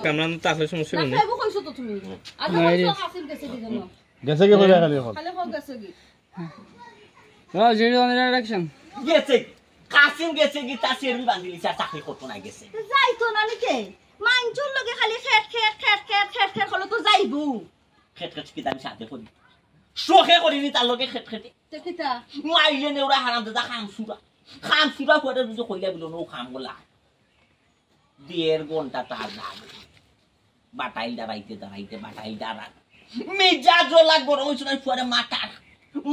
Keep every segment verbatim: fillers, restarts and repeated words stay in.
কামরান তো আসলে সমস্যা না, নেই। খাইবো কইছো তো তুমি। আর না, কইছো কাসিম গেছে কি জন্য? গেছে কি কইরা খালি এখন? খালি কও গেছে কি? না, জিরো ওয়ান ডাইরেকশন। গেছে। কাসিম গেছে কি, তার চেয়ারম্যান বান্ধিলিছে, আর চাকরি করতো না গেছে। তো যাইতো না নি কে? মাইনষর লগে খালি খেট, খেট, খেট, খেট, খেট, খেট করলে তো যাইবো। খেট, খেট কি আমি সাথে করি? শখে করিনি তার লগে খেট, খেটে। তে কিতা? মাইলে নেওরা হারামজাদা কামচুরা। কামচুরা কইরা যদি কইলা বলো, নো কাম বলা। দেড় ঘন্টা তার নাম। বাটাইল দাঁড়াইতে দাঁড়াইতে বাটাইল দাঁড়ান। মিজাজ ওলা গরম হইছে না, ফুয়ারে মাটার,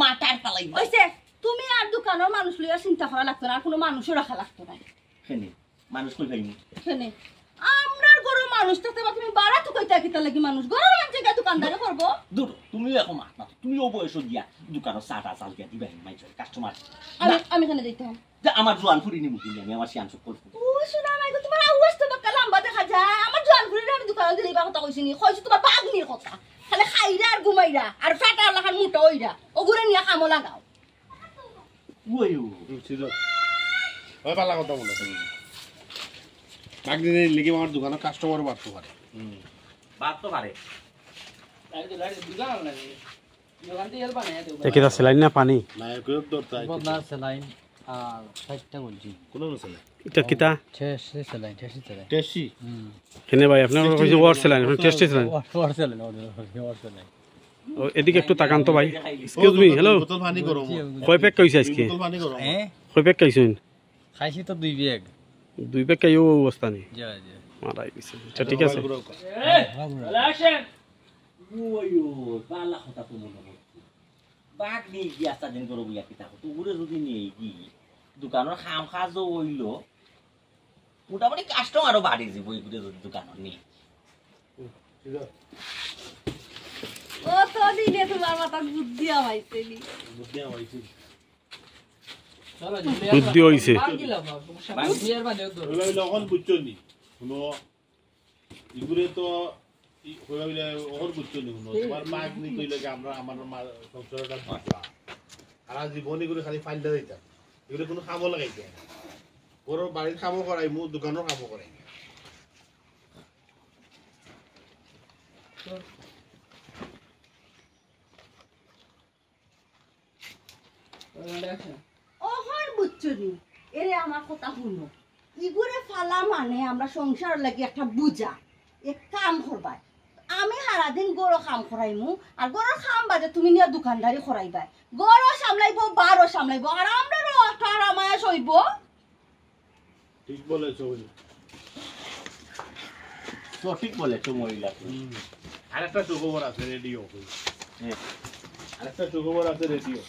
মাটার ফালাই। ওইছে, তুমি আর দোকানর মানুষ লইয়া চিন্তা করা লাগতো না, আর কোনো মানুষও রাখা লাগতো না। কেনে? মানুষ কই পাইনি? কেনে? আমরার ঘরর মানুষ থাকতে বা তুমি বাড়া তো কইতা কিতা লাগি মানুষ? ঘরর মানুষে গিয়া দোকানদারি করবো? দূর, তুমি এখন মাত না, তুমি ও বয়স দিয়া দোকানর চা টা চাল দিয়া দিবা, মাইজর কাস্টমার। আমি, আমি কেনে দিতাম? যে আমার জোয়ান ফুরি নিমু কিনে, আমি আমার শিয়ান সকল ফুরি। ও শোনা মাই গো, তোমার আওয়াজ তো বাক্কা লম্বা দেখা যায়। আমার জোয়ান ফুরির আমি দোকানো দিলে ইবা কথা কইছি নি, কইছি তোমার বাগনির কথা। খালি খাইরা আর ঘুমাইরা, আর ফাটা লাখান মোটা হইরা, ওগুরে নিয়া কামো লাগাও। ওই ও। হুম, ছিল। ওই পাল্লা কথা বলো। বাগনি নেই, লেগে আমার দোকানো কাস্টমার বাড়তো পারে। হুম। বাড়তো পারে। এ কিতা স্যালাইন না পানি? না, একটু দরকার। বদনা স্যালাইন আর ষাটটা বলছি। কোন স্যালাইন? এটা কিতা? ঠেসি স্যালাইন, ঠেসি স্যালাইন। ঠেসি? হুম। কেনে ভাই, আপনার ঠেসি কইছে ওয়ার স্যালাইন, আপনার ঠেসি স্যালাইন। ওয়ার, ওয়ার স্যালাইন, ওয়ার, ওয়ার স্যালাইন। ও, এদিকে একটু তাকান তো ভাই। Excuse me, hello। বোতল পানি গরম। কয় প্যাক খাইছে আজকে? বোতল পানি গরম। হ্যাঁ? কয় প্যাক খাইছেন? খাইছি তো দুই ব্যাগ। দুই ব্যাগ খাইও অবস্থা নেই। জি, জি। মারাই গেছে। আচ্ছা, ঠিক আছে। ঘুরাও, ঘুরাও। ওই ও, বালা কথা তো মনে হচ্ছে। বাঘ নিয়ে গিয়া আস্তা দিন করো বইয়া কিতা করতো? ওগুলো যদি নিয়ে গিয়ে দোকানের কাম কাজও হইলো, মোটামুটি কাস্টমারও বাড়ি যাবো এগুলো যদি দোকানও নেই। ও তো দিনে তোমার মাথাত বুদ্ধি আমাইছে নি। বুদ্ধি আমাইছে। বুদ্ধি হইছে। ওইলা, ওইলা, অখন বুঝছো নি? শুনো, ইগুরে তো, ই, কইবা বলে, অখন বুঝছো নি? শুনো, তোমার মাগ নি কইলে কি আমরা, আমার মা, সংসারটা বাঁচলা। আর আজ জীবন ইগুরে খালি ফাইলটা দিতাম। ইগুরে কোনো কামও লাগাইতে না। ওর বাড়ির কামও করাইমু, দোকানের কামও করাইমু। অখন বুঝছো নি? এরে আমার কথা হুনো। ইগুরে ফালা মানে আমরা সংসারর লাগি একটা বুঝা। এক কাম করবায়। আমি হারাদিন গরো কাম করাইমু, আর গরর কাম বাদে তুমি নিয়া দোকানদারি করাইবায়। গরো সামলাইবো, বারো সামলাইবো, আর আমরারও একটা আরাম আয়েশ অইবো। ঠিক বলেছো, ওই। সঠিক বলেছো মহিলা। হুম। আরেকটা সুখবর আছে, রেডিও। হ্যাঁ। আরেকটা সুখবর আছে, রেডিও।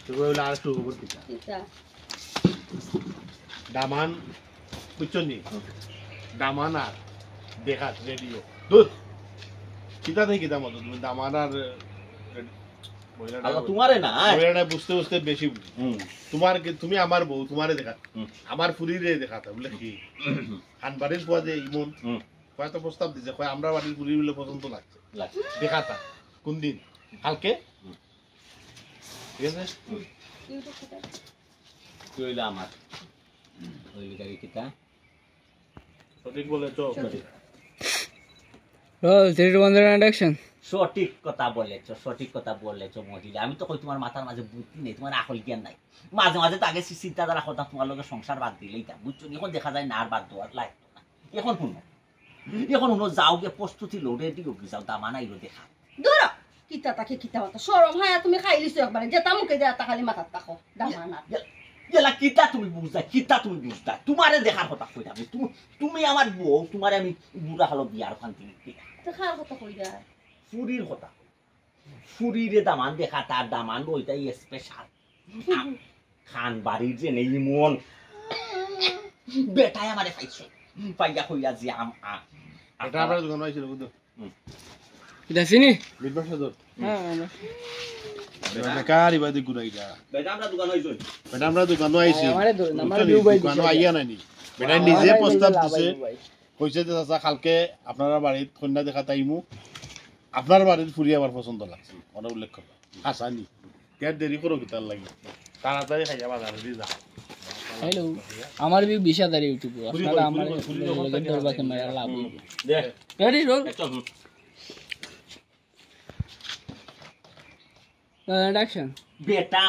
সুখবর হইলে আর সুখবর কিতা? কিতা? দামান, বুঝছো নি? দামান আর দেখাত রেডিও। দুধ। কিতা থেকে কিতা মতো তুমি দামান আর, এ, মহিলাটা আল্লাহ, তোমারে না, আয়। মহিলাটা বুঝতে বুঝতে বেশি বুঝে। হুম। তোমার কি, তুমি আমার বউ, তোমারে দেখা। হুম। আমার ফুরিরে দেখাতে, বলে কি? হুম। খানবাড়ির পোয়া যে ইমন, হুম। কয় তো প্রস্তাব দিছে, কয় আমরা বাড়ির ফুরি বলে পছন্দ লাগছে। লাগছে। দেখাতা, কোন দিন? কালকে? হুম। ঠিক আছে? হুম। তুই হইলে আমার। হইলে গাড়ি কিতা? সঠিক বলেছো। সঠিক। Roll, three, two, one, zero, and action। সঠিক কথা বলেছো, সঠিক কথা বলেছো মহিলা। আমি তো কই তোমার মাথার মাঝে বুদ্ধি নেই, তোমার আকল জ্ঞান নাই। মাঝে মাঝে তো আগে সি-, চিন্তাধারা করতাম তোমার লগে সংসার বাদ দিলেই তা, বুঝছো নি? এখন দেখা যায় না আর বাদ দেওয়ার লাগতো না। এখন শুনো, এখন শুনো, যাও গিয়া প্রস্তুতি লও, রেডি হও, যাও, দামান আইলো দেখা। ধরো, কিতা তাকে কিতা হতো? শরম হায়া তুমি খাইলিছো একবারে, যেটা মুখে দেয় তা খালি মাথাত থাকো, দামান আর। এ-, এলা কিতা তুমি বুঝতায়, কিতা তুমি বুঝতায়? তোমারে দেখার কথা কইরা আমি, তুমি, তুমি আমার বউ, তোমারে আমি বুড়া হলো বিয়ার ফান দিই। তো কার কথা কইরা? ফুরির কথা। ফুরিরে দামান দেখা, তার দামান ওইটাই স্পেশাল। খান বাড়ির যে নেই মন। বেটায় আমারে পাইছে। পাইয়া কইয়া যে আম-, আ-, এটা আপনার দোকানো আইছিল, বুঝছো? হুম। এটা চিনি? মিরবাগ সদর। হ্যাঁ, আমরা বেটা। বেকার ইবাদি গুনাইটা। বেটা, আমরা দোকানো আইছি। বেটা, আমরা দোকানো আইছি। আমারে ধরুন, আমারে বুঝছো নি? দুবাই দোকানো দিছে। আইয়া নাইনি। বেটা আমারে নিজে বললো প্রস্তাব লাভ দিছে। আইবো ভাই। কইছে যে, "চাচা, কালকে আপনারা বাড়িত কন্যা দেখাত আইমু। আপনার বাড়ির ফুরি আমার পছন্দ লাগছে।" ওরা উল্লেখ করবো। হাসানি। কে দেরি করো কিতার লাগি? তাড়াতাড়ি খাইয়া বাজারে দি যা। হ্যালো, আমার ভিউ বিশ হাজার ইউটিউবে। আপনারা আমার লগে ধরবা ক্যামেরা লাভ অইবো। Ready, roll. অ্যাকশন। বেটা